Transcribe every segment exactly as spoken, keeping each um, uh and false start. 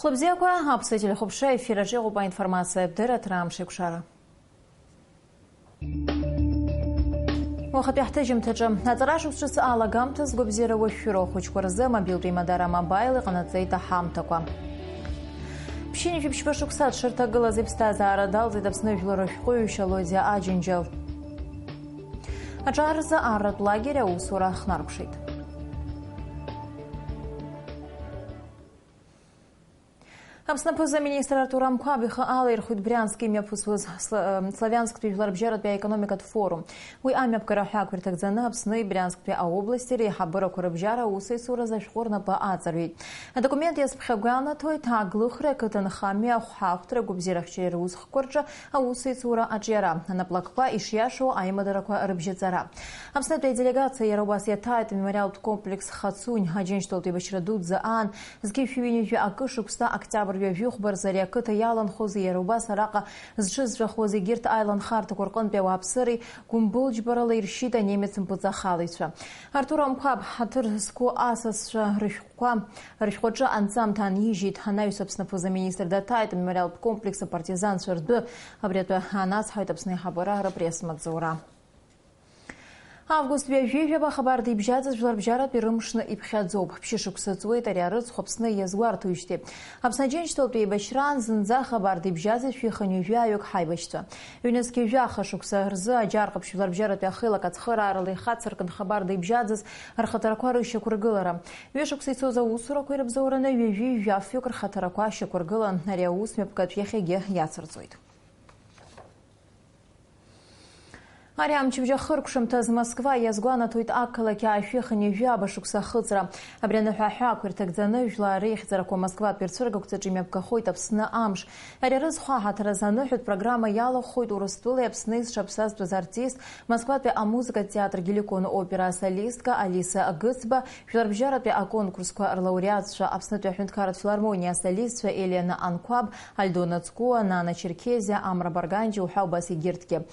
Хәылбзиақәа, аԥсуа телехәаԥшра ефир аҿы иҟоуп аинформациатә дырраҭара Амш еиқәшара. Уахатәи ҳҭыжьымҭаҿы, аҵара шықәс ҿыц алагамҭа згәабзиара уашәшәыроу ахәыҷқәа рзы амобилтә еимадара Мобаил иҟанаҵеит аҳамҭақәа. Ԥшьынҩажәи ԥшьба шықәса дшырҭагылаз иԥсҭазаара далҵит Аԥсны жәлар рышәҟәыҩҩы Шьалодиа Аџьынџьал. Аҿар рзы арратә лагер аусура хнаркәшеит. Аԥсны аԥыза-министр Артур Амқәаб ихы алаирхәит Брианск имҩаԥысуаз Сла-, Славиансктәи жәларбжьаратәи аекономикатә форум. Уи амҩаԥгара ҳәа ақәирҭагӡаны Аԥсни Бриансктәи аобласти реиҳабырақәа рыбжьара аусеицуразы ашәҟәы рнапы аҵарҩит. Адокумент иазԥхьагәанаҭоит аглыхра, ақыҭанхамҩа, ахәҳахәҭра, агәабзиарахьчареи русхқәа рҿы аусеицура аҿиара, анаплакқәа ишиашоу аимадарақәа рыбжьаҵара. Аԥснытәи аделегациа иара убас иаҭааит амемориалтә комплекс Хацунь, Аџьынџьтәылатә еибашьра дуӡӡа аан, зқьи жәшәи ҩынҩажәи акы шықәса октиабр ҩажәихәба рзы ари ақыҭа иаланхоз, иара убас араҟа зҽызҵәахуаз егьырҭ аиланхарҭақәа рҟынтәи ауааԥсыреи гәымбылџьбарала иршьит анемец мпыҵахалаҩцәа. Артур Амқәаб ҳаҭыр зқәу асасцәа рышәҟәқәа рышәҟәаҿы анҵамҭа анижьит. Анаҩс Аԥсны аԥыза-министр даҭааит амемориалтә комплекс апартизанцәа ртәы. Абри атәы анацҳаит Аԥсны аиҳабыра рыпресс-маҵзура. Август ҩажәи жәаба ахабар дибжьаӡыз жәларбжьаратәи рымшны иԥхьаӡоуп. Ԥшьышықәса ҵуеит ари арыцхә Аԥсны иазгәарҭоижьҭеи. Аԥсны Аџьынџьтәылатәи еибашьраан зынӡа ахабар дибжьаӡызшәа ихынҩажәаҩык ҳаибашьцәа. Ҩнызқьи жәаха шықәса рзы аџьар ҟаԥшь жәларбжьаратәи ахеилак ацхыраарала ихацыркын хабар дибжьаӡыз рхаҭарақәа рышьақәыргылара. Ҩышықәса ицоз аусурақәа ирыбзоураны ҩажәи жәафҩык рхаҭарақәа шьақәыргылан. Ари аус мҩаԥгатә иахьагьы иацырҵоит. Ари амчыбжь ахыркәшамҭаз Москва иазгәанаҭоит ақалақь аашәи хынҩажәи аба шықәса ахыҵра. Абри аныҳәа аҳәаақәа ирҭагӡаны жәлар реихьӡарақәа Москватәи рцәыргақәҵаҿы имҩаԥгахоит Аԥсны амш. Ари арыцхә аҳаҭыр азы аныҳәатә программа иалахәхоит Урыстәылеи Аԥсни зҽаԥсазтәыз артист, Москватәи амузыкатә театр Геликон опера асолистка Алиса Гыцба, жәларбжьаратәи аконкурсқәа рлауреатцәа, Аԥснытәи аҳәынҭқарратә филармониа асолистцәа Елена Анқәаб, Альдона Цкуа, Нана Черкезиа, Амра Барганџьиа уҳәа убас егьырҭгьы.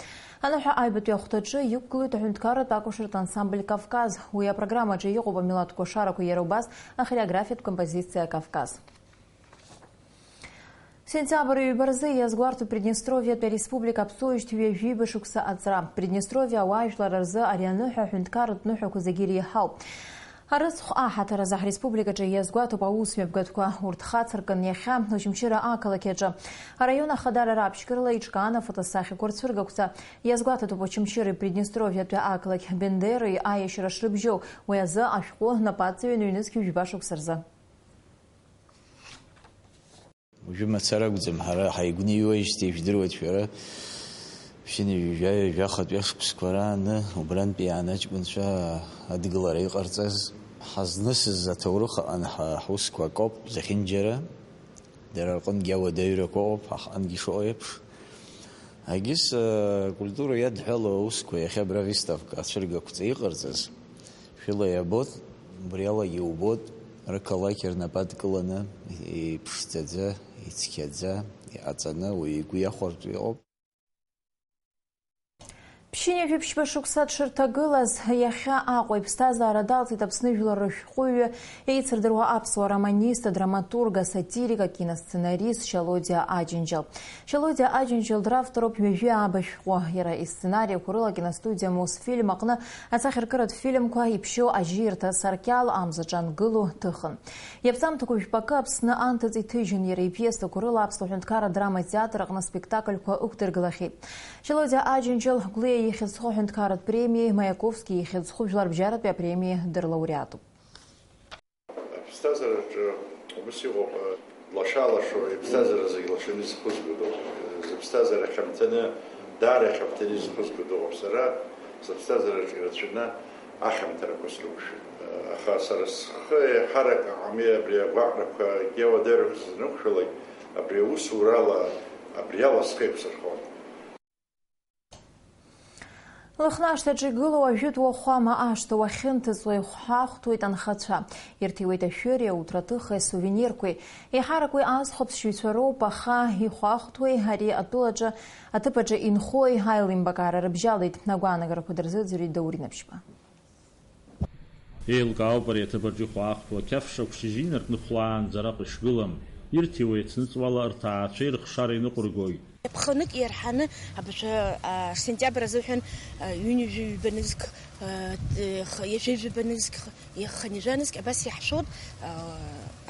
Аныҳәа аҩбатәи ахәҭаҿы иқәгылоит аҳәынҭқарратә акәашаратә ансамбль Кавказ. Уи апрограммаҿы иҟоуп амилаҭтә кәашарақәа, иара убас ахореографиатә композициа Кавказ. Сентиабр ҩба рзы иазгәарҭоит Приднестровиатәи ареспублика аԥсуеижьҭеи ҩажәиба шықәса аҵра. Приднестровиа ауаажәлар рзы ари аныҳәа аҳәынҭқарратә ныҳәақәа зегьы иреиҳауп. Арыцхә аҳаҭыр азы ҳреспубликаҿы иазгәаҭоуп аус мҩаԥгатәқәа. Урҭ хацыркын иахьа Очамчыра ақалақь аҿы араион ахадара раԥшьгарала иҿкаан афотосахьақәа рцәыргақәҵа. Иазгәаҭатәуп Очамчыреи Приднестровиатәи ақалақь Бендереи аиашьара шрыбжьоу, уи азы ашәҟәы напаҵаҩын ҩнызқь жәба шықәса рзы. Уажәы мацара акәӡам, ҳара ҳаигәныҩуеижьҭеи, ижәдыруеит шәара, ԥшьынҩажәи жәаҩа жәахатәи ашықәсқәа рааны убрантәи иааны аҷкәынцәа адгылара иҟарҵаз, ҳазнысыз аҭоурых аҟны ҳа-, ҳусқәа акоуп зехьынџьара, дара рҟынгьы ауадаҩрақәа ыҟоуп, ҳахҟынгьы ишыҟоу еиԥш. Егьыс, э, культура иадҳәалоу аусқәа иахьа абра выставка ацәыргақәҵа иҟарҵаз, шәыла иабот, убриалагьы иубот, рықалақь рнапы адкыланы, иԥшӡаӡа, ицқьаӡа, иҟаҵаны, уаҩы игәы иахәартә иҟоуп. Ԥшьынҩажәи ԥшьба шықәса дшырҭагылаз, иахьа Аҟәа иԥсҭазаара далҵит Аԥсны жәлар рышәҟәыҩҩы, еицырдыруа аԥсуа романист, адраматург, асатирик, акиносценарист Шьалодиа Аџьынџьал. Шьалодиа Аџьынџьал дравторуп ҩажәи ааба шәҟәы. Иара исценариақәа рыла акиностудиа Мосфильм аҟны асахьаркыратә фильмқәа Иԥшьоу ажьирҭа, Саркьал, Амзаҿа ангыло ҭыхын. Иаԥҵамҭақәа жәпакы Аԥсны анҭыҵ иҭыжьын, иара ипиесақәа рыла Аԥсуа ҳәынҭқарра адрама театр аҟны спектакльқәа ықәдыргылахьеит. Шьалодиа Аџьынџьал Гәлиа ихьӡ зху аҳәынҭқарратә премиеи Маиаковски ихьӡ зху жәларбжьаратәи апремиеи дырлауреатуп. Аԥсҭазаараҿы убас иҟоуп, лаша-лашо иԥсҭазаара зегь лашаны изхызго дыҟоуп. Зыԥсҭазаара хьамҭаны, даара ихьамҭаны изхызго дыҟоуп. Сара сыԥсҭазаараҿы ирацәаны ахьамҭарақәа срықәшәеит. Аха сара схы еиҳарак аҟами абри агәаҟрақәа, егьи ауадаҩрақәа санрықәшәалак, абри аусурала, абриала схы еиқәсырхон. Лыхнашҭаҿы игылоу ажәытә уахәама ашҭа уахьынҭыҵуа ихәҳахәҭуеит анхацәа. Ирҭиуеит ашәыри, ауҭраҭыхи, асувенирқәеи. Еиҳарак уи аазхәаԥшьаҩцәа роуп, аха ихәахәҭуеи ари атәылаҿы, аҭыԥ аҿы инхои аилимбакаара рыбжьалеит, агәаанагарақәа дырзыӡырҩит Даур Инаԥшьба. Еилкаауп ари аҭыԥ аҿы ихәаахәҭуа қьаф шақәшьыжь инаркны хәлаанӡа араҟа ишгылам. Ирҭиуа иацныҵуала рҭаацәеи рыхшареи ныҟәыргоит. Ԥхынҩык иарҳаны абыржәы, а, сентиабр азыҳәан, а, ҩынҩажәи ҩба нызқь, а, т-, х-, ҩажәи ҩба нызқь, х-, хынҩажәа нызқь абас иаҳшәоит, а,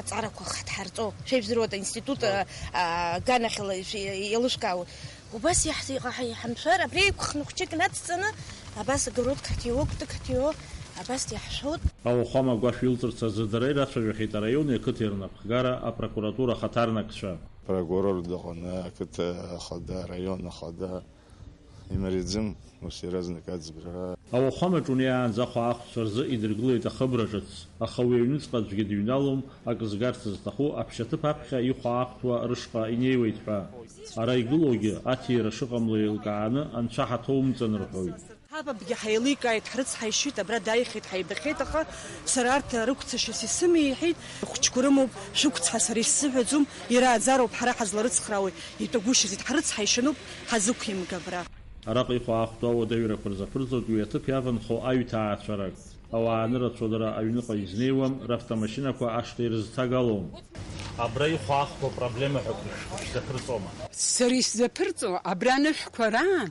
аҵарақәа ҳҭҳарҵо, шәеибзыруада, институт, а, а, аганахьала ишәи-, еилышәкаауа. Убас иаҳ-, иҟаҳ-, иҳамшәар, абри еиқәхны хәҷык нацҵаны, абас огородк ҳҭиуа, кәтык ҳҭиуа, абас иаҳшәоит. Ауахәама агәашә илҵырц азы дара ирацәажәахьеит араиони ақыҭеи рнапхгара, апрокуратура ахаҭарнакцәа. Прокурор дыҟаны, ақыҭа ахада, араион ахада, имариаӡым ус иаразнак аӡбара. Ауахәамаҿ унеиаанӡа ахәаахәҭцәа рзы идыргылеит ахыбра ҿыц, аха уи аҩныҵҟа аӡәгьы дыҩналом, акы згарц зҭаху аԥшьаҭыԥ аԥхьа ихәаахәҭуа рышҟа инеиуеит ҳәа. Ара игылоугьы аҭира шыҟамло еилкааны анцәа ҳаҭоумҵан рҳәоит. Ҳабабгьы ҳаиликааит, ҳрыцҳаишьеит, абра дааихьеит, ҳаибахьеит, аха сара арҭ рықәцашьас исымеи иҳәеит, хәыҷқәа рымоуп, шәықәцҳа, сара исзыҳәаӡом, иара аӡароуп ҳара ҳазларыцхраауеи, итәагәышьазеит, ҳрыцҳаишьануп, ҳазықәимга абра. Араҟа ихәаахәҭоу ауадаҩрақәа рзаԥырҵоит уи аҭыԥ иаванхо аҩҭаацәарак. Ауаа анырацәоу дара аҩныҟа изнеиуам, равтомашьынақәа ашҭа ирызҭагалом. Абра ихәаахәҭоу проблема ҳәа шәзаԥырҵома? Сара исзаԥырҵо, абра анышәқәа раан,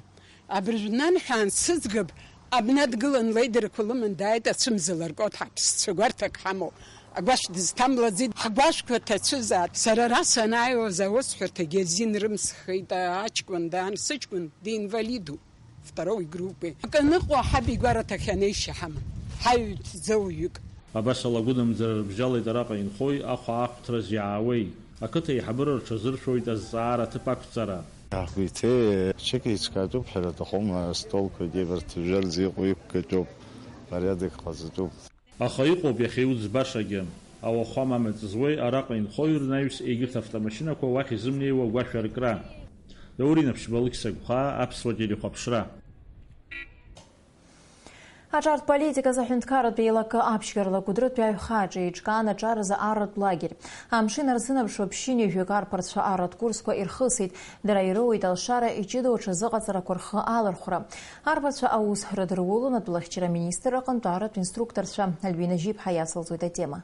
абыржә нанҳәа ансыӡгап, абна дгылан леидарақәа лыман дааит ацәымза ларкот ҳаԥсцәа гәарҭак ҳамоу. Агәашә дызҭамлаӡеит, ҳгәашәқәа ҭацәызаап. Сара ара санааиуаз аусҳәарҭагьы азин рымсхит, аҷкәын даан, сыҷкәын динвалидуп. Второй группы. Акы аныҟоу ҳаб игәараҭахь анеишьа ҳаман. Ҳаҩ ҭӡауҩык. Абас ала агәынамӡара рыбжьалеит араҟа инхои ахәаахәҭраз иаауеи. Ақыҭа аиҳабыра рҽазыршәоит азҵаара аҭыԥ ақәҵара. Ҳгәы иҭеи, ҽык еиҿкаатәуп ҳәа аҭахума, астолқәагьы абарҭ жәлар рзы иҟоу иқәгатәуп, мариадак ҟазатәуп. Аха иҟоуп иахьа иуӡбашагьы. Ауахәама амаҵ зуеи араҟа инхои рнаҩс егьырҭ автомашьынақәа уахь изымнеиуа агәашә аркра. Даур Инаԥшьба, Алықьса Гәхаа, Аԥсуа телехәаԥшра. Аҿартә политиказы аҳәынҭқарратә еилакы аԥшьгара Кәыдрытәи аҩхаҿы еиҿкаан аҿаразы арратә лагер. Амшын арзынаԥшуа ԥшьынҩажәак арԥарцәа арратә курсқәа ирхысит. Дара ироуеит алшара иҷыдоу аҽазыҟаҵарақәа рхы алархәра. Арбацәа аус рыдырулон атәылахьчара министр аҟынтә арратә инструкторцәа. Альбина Жьиԥҳа иацылҵоит атема.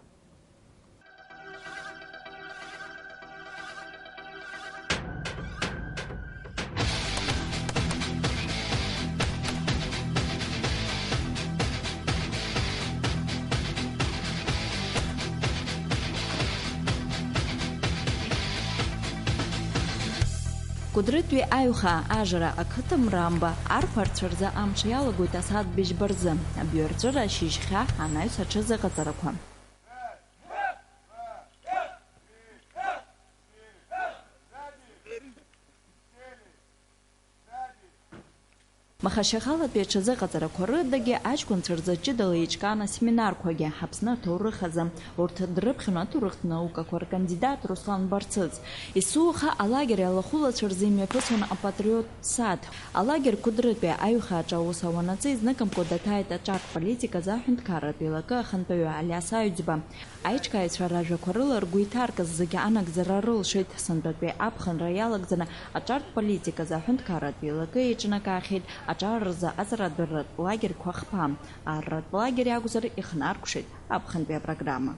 Кәыдрытәи аҩхаа ажра ақыҭа Мрамба арԥарцәа рзы амш иалагоит асааҭ быжьба рзы, абҩарҵәыра ашьыжьхьа анаҩс аҽазыҟаҵарақәа. Маха-шьахалатәи аҽазыҟаҵарақәа рыдагьы аҷкәынцәа рзы ҷыдала еиҿкаан асеминарқәагьы Аԥсны аҭоурых азы. Урҭ дрыԥхьон аҭоурыхтә наукақәа ркандидат Руслан Барцыц. Есыуаха алагер алахәылацәа рзы имҩаԥысуан апатриот сад. Алагер Кәыдрытәи аҩхаҿы аус ауанаҵы изныкымкәа даҭааит аҿартә политиказы аҳәынҭқарратә еилакы ахантәаҩы Алиас Аҩӡба. Аиҿкааҩцәа ражәақәа рыла ргәы иҭаркыз зегьы анагӡара рылшеит, сынтәатәи аԥхынра иалагӡаны аҿартә политиказы аҳәынҭқарратә еилакы еиҿнакаахьеит аҿар рзы аҵарадырратә лагерьқәа хԥа, арратә лагерь акәзар ихнаркәшеит аԥхынтәи апрограмма.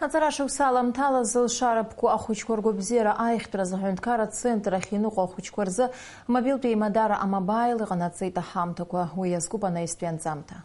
Аҵара шықәса аламҭалаз Зылшара Бқәу ахәыҷқәа ргәабзиара аиӷьтәразы аҳәынҭқарратә центр ахь иныҟәо ахәыҷқәа рзы мобилтәи еимадара А-Мобаил иҟанаҵеит аҳамҭақәа. Уи иазкуп анаҩстәи анҵамҭа.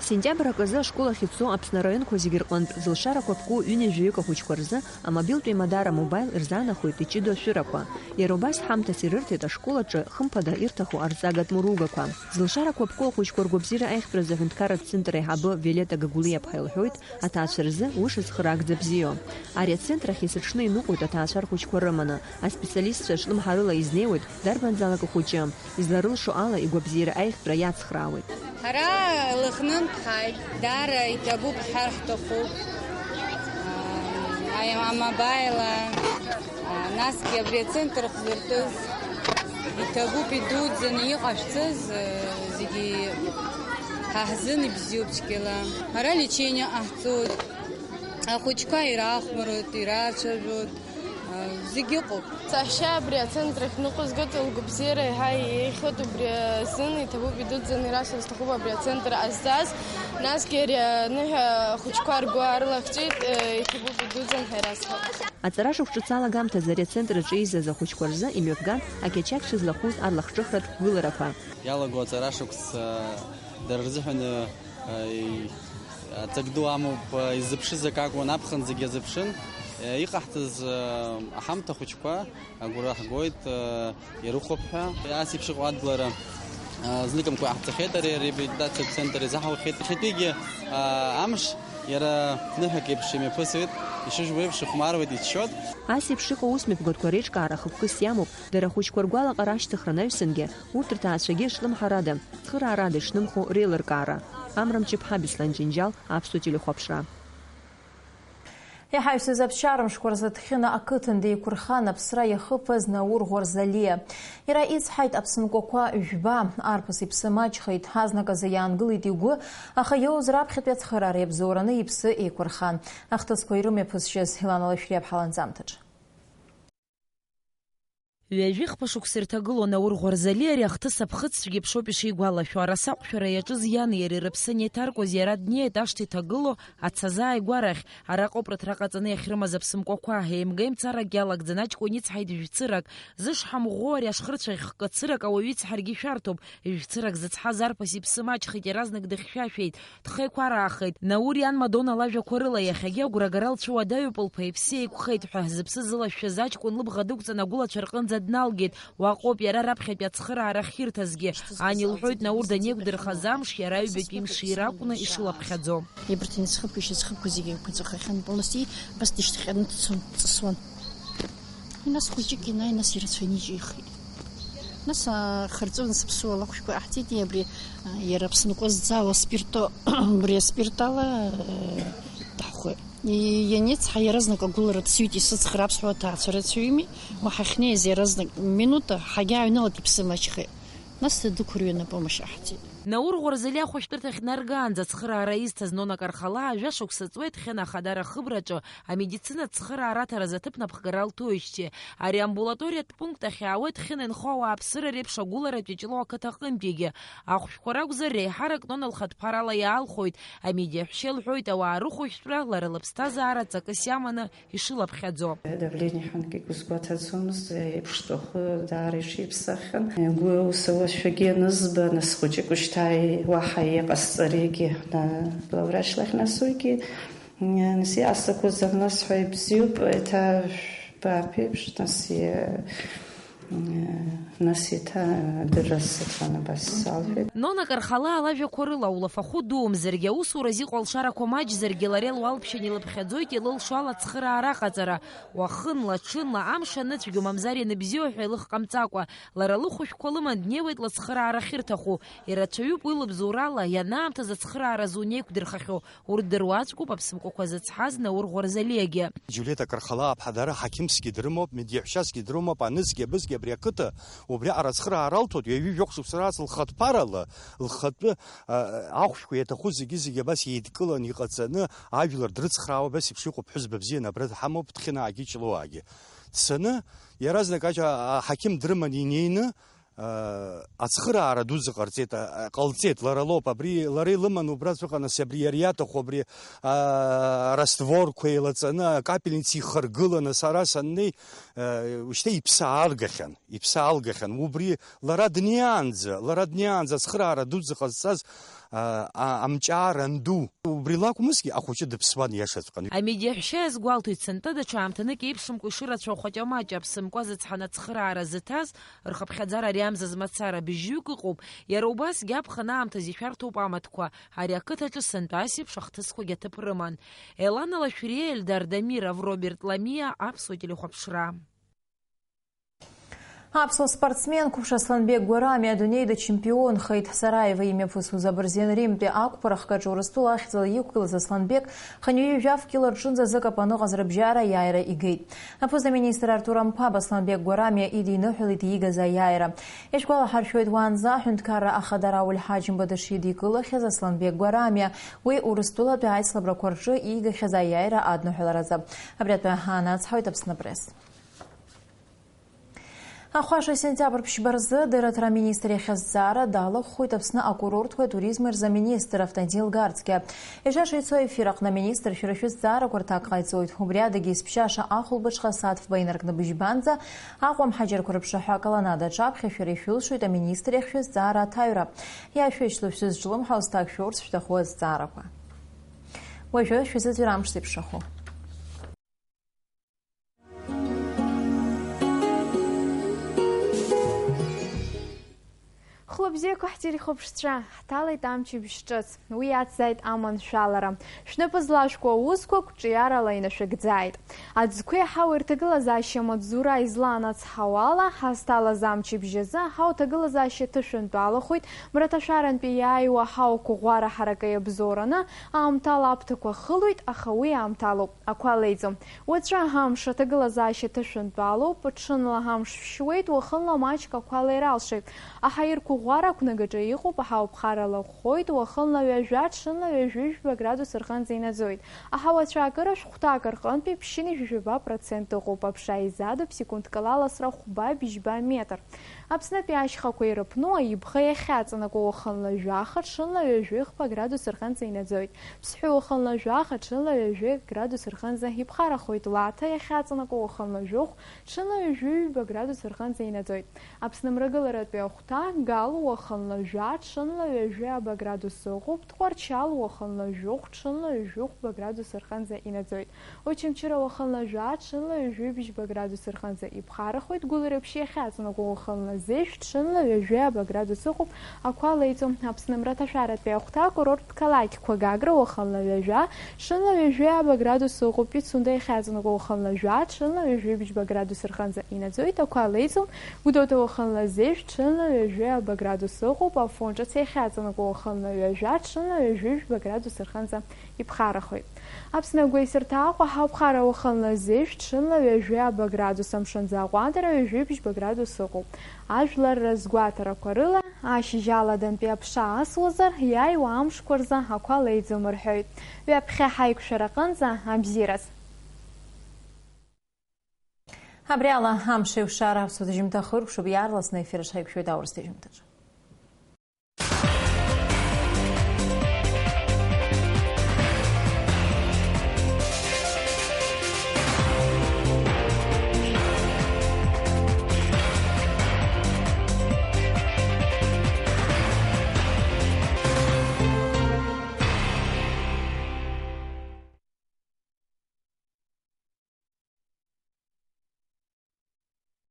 Сентиабр акы азы ашкол ахь ицо Аԥсны араионқәа зегьы рҟынтә Зылшара Бқәу ҩынҩажәаҩык ахәыҷқәа рзы амобилтә еимадара А-Мобаил ирзаанахәеит иҷыдоу ашәырақәа. Иара убас ҳамҭас ирырҭеит ашкол аҿы, хымԥада, ирҭаху арҵагатә мыругақәа. Зылшара Бқәу ахәыҷқәа ргәабзиара аиӷьтәразы аҳәынҭқарратә центр аиҳабы Виолетта Гагулиаԥҳа илҳәоит, аҭаацәа рзы уи шыцхраагӡа бзиоу. Ари ацентр ахь есыҽны иныҟәоит аҭаацәа рхәыҷқәа рыманы, аспециалистцәа шлымҳарыла изнеиуеит дарбанзаалак ахәыҷы. Изларылшо ала, игәабзиара аиӷьтәра иацхраауеит. Ҳара Лыхнынтә ҳааит, даара иҭабуп ҳәа ҳҭахуп. Аа, А-Мобаил, аа, насгьы абри ацентр хзыртәыз иҭабуп, идуӡӡаны иҟашәҵаз, зегьы ҳа ҳзын ибзиоуп цәгьала. Ара лечение ҟаҳҵоит. Ахәыҷқәа ирахәмаруеит, ирацәажәоит. Зегь ыҟоуп. Саҳәшьа абри ацентр ахь дныҟәызгоит, лгәабзиара еиҳа еиӷьхоит, убри азын иҭабуп идуӡӡаны ирасҳәар сҭахуп абри ацентр ҟазҵаз, насгьы ари аныҳәа ахәыҷқәа ргәы аарлахҵәеит, иҭабуп идуӡӡан ҳәа ирасҳәап. Аҵара шықәс ҿыц алагамҭазы ари ацентр аҿы еизаз ахәыҷқәа рзы имҩаԥган ақьачақь шызлахәыз арлахҿыхратә гәыларақәа. Иалаго аҵара шықәс, а, дара рзыҳәан, а, и-, аҵак ду амоуп, а, иззыԥшыз акы акәын, аԥхын зегь азыԥшын. А, иҟаҳҵаз, а, аҳамҭа хәыҷқәа агәра ҳгоит, а, ирыхәап ҳәа. Ас еиԥш иҟоу адгылара, а, зныкымкәа иҟаҳҵахьеит, ари реабилитациатә центр изаҳаухьеит. Иахьатәигьы, а, амш иара ныҳәак еиԥш имҩаԥысуеит, ишыжәбо еиԥш ихәмаруеит, иччоит. Ас еиԥш иҟоу аусмҩаԥгатәқәа реиҿкаара хықәкыс иамоуп, дара ахәыҷқәа ргәалаҟара ашьҭыхра анаҩсангьы, урҭ рҭаацәагьы шлымҳарада, цхыраарада ишнымхо реилыркаара. Амра Мҷыԥҳа, Беслан Џьынџьал, Аԥсуа телехәаԥшра. Иҳаҩсыз аԥсшьара мшқәа рзы Ҭхьына ақыҭан деиқәырхан аԥсра иахыԥаз Наур Ӷәарзалиа. Иара ицҳаит, аԥсынкәақәа жәба, арԥыс иԥсы маҷхеит, азныказы иаангылеит игәы, аха иоуз раԥхьатәи ацхыраара иабзоураны иԥсы еиқәырхан. Ахҭысқәа ирымҩаԥысшьаз Елана Лашәриаԥҳа ланҵамҭаҿы. Ҩажәихԥа шықәса ирҭагылоу Наур Ӷәарзалиа ари ахҭыс аԥхыӡ цәгьеиԥшоуп ишигәалашәо. Араса аҟәшәара иаҿыз иани иареи рыԥсы анеиҭаркуаз, иара днеит ашҭа иҭагылоу ацазааигәарахь. Араҟоуп рыҭра ҟаҵаны иахьрымаз аԥсынкәақәа, еимга-еимцарак иалагӡан аҷкәын ицҳаит жәцырак. Зышҳам ӷәӷәоу ари ашхырцәаӷь хкы цырак ауаҩы ицҳаргьы шәарҭоуп. Жәцырак зыцҳаз арԥыс иԥсы маҷхеит, иаразнак дыхьшәашәеит. Дхеиқәараахеит. Наур иан Мадона лажәақәа рыла, иахьагьы агәрагара лцәыуадаҩуп, лԥа иԥсы еиқәхеит ҳәа, зыԥсы зылашәшәаз аҷкәын лыбӷа дықәҵан агәылацәа рҟынӡа дналгеит. Уаҟоуп иара раԥхьатәи ацхыраара ахьирҭазгьы. Ани лҳәоит, Наур данеиқәдырхаз амш иара аҩбатәи мшира акәны ишылаԥхьаӡо. Ибарҭ инацхыԥ-, ишьацхыԥқәа зегьы еиқәыҵәахахьан полностью, убас дышьҭахьҟа дцон, дҵысуан. Нас хәыҷык ианааи, нас ирацәаҩны иҿихит. Нас, а, харҵәыны сыԥсуа лахәшәқәа ҟаҳҵеит, абри, а, иара Аԥсынҟәа зӡаауа спирто, убри аспиртала, а, даҳхәеит. И-, ианеицҳа, иаразнак агәылара дсҩит, исыцхраа аԥсуа ҭаацәа рацәаҩыми, уа ҳахьнеиз иаразнак минута ҳагьааҩналеит, иԥсы маҷхеит. Нас дықәырҩаны апомошь ҟаҳҵеит. Наур Ӷәарзалиа ахәышәтәырҭахь днаргаанӡа ацхыраара изҭаз Нона Кархалаа жәа шықәса ҵуеит Ҭхьына ахадара ахыбраҿы амедицинатә цхыраара аҭаразы аҭыԥнапхгара лҭоижьҭеи. Ари амбулаториатә пункт ахь иаауеит Ҭхьына инхо ауааԥсыра реиԥш агәыларатәи Ҷлоу ақыҭа аҟынтәигьы. Ахәшәқәа ракәзар, реиҳарак Нона лхатә ԥарала иаалхәоит, амедиаҳәшьа лҳәоит, ауаа рыхәышәтәра лара лыԥсҭазаара ҵакыс иаманы ишылаԥхьаӡо. Давление ҳәангьы игәы сгәаҭаӡомызт, иԥштәахы даара иҽиԥсаххьан. Игәы ус ауашәагьы анызба, нас хәыҷык ушьҭа уаҳа иҟасҵаригьы, на, главврач лахь, нас уигьы, нас иҟасҵақәоз анласҳәа, ибзиоуп, еиҭа шәбааԥеиԥш, нас и-, нас еиҭа адырра сыҭан, абас салҳәеит. Нона Кархалаа лажәақәа рыла, улафахәы дуумзаргьы, аусураз иҟоу алшарақәа маҷзаргьы, лара илуалԥшьан илыԥхьаӡоит илылшо ала ацхыраара аҟаҵара. Уахынла, ҽынла, амш аныцәгьо, мамзар ианыбзиоу ҳәа илыхҟамҵакәа, лара лыхәышәқәа лыман днеиуеит лацхыраара ахьырҭаху. Ирацәаҩуп уи лыбзоурала ианаамҭаз ацхырааразы унеиқәдырхахьоу. Урҭ дыруаӡәкуп аԥсынкәақәа зыцҳаз Наур Ӷәарзалиагьы. Џьулиета Кархалаа-ԥҳа дара ҳақьымсгьы дрымоуп, медиаҳәшьасгьы дрымоуп, анызгьы абызгьы абри ақыҭа убриаҟара ацхыраара алҭоит, ҩажәи жәохә шықәса рааҵ лхатә ԥарала, лхатәы, а, ахәшәқәа иаҭаху зегьы-зегьы абас еидкыланы иҟаҵаны, ажәлар дрыцхраауа, абас еиԥш иҟоуп, ԥҳәызба бзианы абра дҳамоуп, Ҭхьынаагьы Ҷлоуаагьы. Дцаны, иаразнак аҷ-, а-, аҳақьым дрыманы инеины, а, ацхыраара дуӡӡа ҟарҵеит, а, а, ҟалҵеит, лара лоуп, абри, лара илыман убраҵәҟьа, нас абри иара иаҭаху абри, а, растворқәа еилаҵаны, акапельница ихаргыланы, сара саннеи, а, ушьҭа иԥсы ааргахьан, иԥсы аалгахьан, убри лара днеиаанӡа, лара днеиаанӡа ацхыраара дуӡӡа ҟазҵаз, а, а, амҿаар анду. Убри лакәмызгьы, ахәыҷы дыԥсуан иашаҵәҟьаны. Амедиаҳәшьа иазгәалҭоит, сынтәа даҽа аамҭанык еиԥшымкәа ишырацәоу ахәаҷамаҷ аԥсынкәа зыцҳаны ацхыраара зыҭаз, рхыԥхьаӡара ари амзазы мацара быжьҩык ыҟоуп. Иара убасгьы аԥхын аамҭазы ишәарҭоуп амаҭқәа. Ари ақыҭаҿы сынтәа ас еиԥш ахҭысқәагьы аҭыԥ рыман. Елана Лашәриа, Эльдар Дамиров, Роберт Ламиа, Аԥсуа телехәаԥшра. Аԥсуа спортсмен қәыԥш Асланбег Гәарамиа адунеи дачемпионхеит. Сараево имҩаԥысуаз абырзен Римтәи ақәԥарахк аҿы Урыстәыла ахьӡала иқәгылаз Асланбег хынҩажәи жәаф кьыла рҿынӡа зыкапаныҟаз рыбжьара аиааира игеит. Аԥыза-министр Артур Амԥаб Асланбег Гәарамиа идиныҳәалеит иигаз аиааира. Ишәгәалаҳаршәоит, уаанӡа аҳәынҭқарра ахада Рауль Ҳаџьымба дышидикылахьаз Асланбег Гәарамиа, уи Урыстәылатәи аицлабрақәа рҿы иигахьаз аиааира адныҳәаларазы. Абри атәы ҳаанацҳауеит Аԥсны Пресс. Ахәаша сентиабр ԥшьба рзы адырраҭара аминистр иахьа азҵаара далахәхоит Аԥсны акурортқәеи атуризми рзы аминистр Автандил Гарцкиа. Ешьа шеицо аефир аҟны аминистр шәара шәызҵаарақәа рҭак ҟаиҵоит. Убри адагьы есԥшьаша ахәылбыҽха асааҭ фба инаркны быжьбанӡа Аҟәа амҳаџьырқәа рыԥшаҳәа аколоннада аҿаԥхьа шәара ишәылшоит аминистр иахь шәызҵаара аҭаҩра. Иашәышьҭоу шәзызҿлымҳау зҭак шәоурц шәҭаху азҵаарақәа. Уажәы шәзыӡырҩ амш зеиԥшрахо. Хәлабзиақәа ҳтелехәаԥшцәа, ҳҭалеит амчыбжь ҿыц. Уи иацзааит аманшәалара. Шәнапы злашәкуа аусқәа қәҿиарала инашәыгӡааит. Аӡқәеи ҳауеи рҭагылазаашьа амаҵзура излаанацҳауала, ҳазҭалаз амчыбжь азы ҳауҭагылазаашьа ҭышәынтәалахоит, мраҭашәарантәи иааиуа ҳауқәа ӷәара ҳаракы иабзоураны, аамҭала аԥҭақәа хылоит, аха уи аамҭалоуп. Ақәа леиӡом. Уаҵәы амш аҭагылазаашьа ҭышәынтәалоуп, ҽынла амш шәшьуеит, уахынла маҷк ақәа леиралшоит. Аҳаирқәа ӷәӷәара ақәнагаҿы иҟоуп, аҳауа ԥхара лаӷәӷәоит, уахынла ҩажәа, ҽынла ҩажәи жәба градус рҟынӡа инаӡоит. Аҳауа ацәаакыра шәҟәҭак рҟынтәи ԥшьынҩажәи жәаба процент ыҟоуп, аԥша еизадоуп секундк ала аласра хәба бжьба метр. Аԥснытәи ашьхақәа ирыԥну аибӷа иахьаҵанакуа уахынла жәаха, ҽынла ҩажәи хԥа градус рҟынӡа инаӡоит. Ԥсҳәы уахынла жәаха, ҽынла ҩажәи градус рҟынӡа иԥхарахоит. Лаҭа иахьаҵанакуа уахынла жәохә, ҽынла ҩажәи ҩба градус рҟынӡа инаӡоит. Аԥсны мрагыларатәи ахәҭа Гал уахынла жәа, ҽынла ҩажәи аба градус ыҟоуп. Тҟәарчал уахынла жәохә, ҽынла ҩажәи хәба градус рҟынӡа инаӡоит. Очамчыра уахынла жәа, ҽынла ҩажәи бжьба градус рҟынӡа иԥхарахоит. Гәылрыԥшь иахьаҵанакуа уахынла зежә, ҽынла ҩажәи аба градус ыҟоуп, ақәа леиӡом. Аԥсны мраҭашәаратәи ахәҭа акурорттә қалақьқәа Гагра уахынла ҩажәа, ҽынла ҩажәи аба градус ыҟоуп. Пицунда иахьаҵанакуа уахынла жәа, ҽынла ҩажәи бжьба градус рҟынӡа инаӡоит, ақәа леиӡом. Гәдоуҭа уахынла зежә, ҽынла ҩажәи аба градус ыҟоуп. Афон ҿыц иахьаҵанакуа уахынла ҩажәа, ҽынла ҩажәи жәба градус рҟынӡа иԥхарахоит. Аԥсны агәеисырҭа Аҟәа ҳауԥхара уахынла зежә, ҽынла ҩажәи аба градус, амшынӡы аҟәандара ҩажәи бжьба градус ыҟоуп. Ажәлар рызгәаҭарақәа рыла, ашьыжь аладантәи аԥша асуазар, иааиуа амшқәа рзы ақәа леиӡом рҳәоит. Ҩаԥхьа ҳаиқәшәараҟынӡа абзиараз. Абри ала амш еиқәшара аԥсуа ҭыжьымҭа хыркәшоуп, иаарласны аефир аҿы ҳаиқәшәоит аурыс ҭыжьымҭаҿы.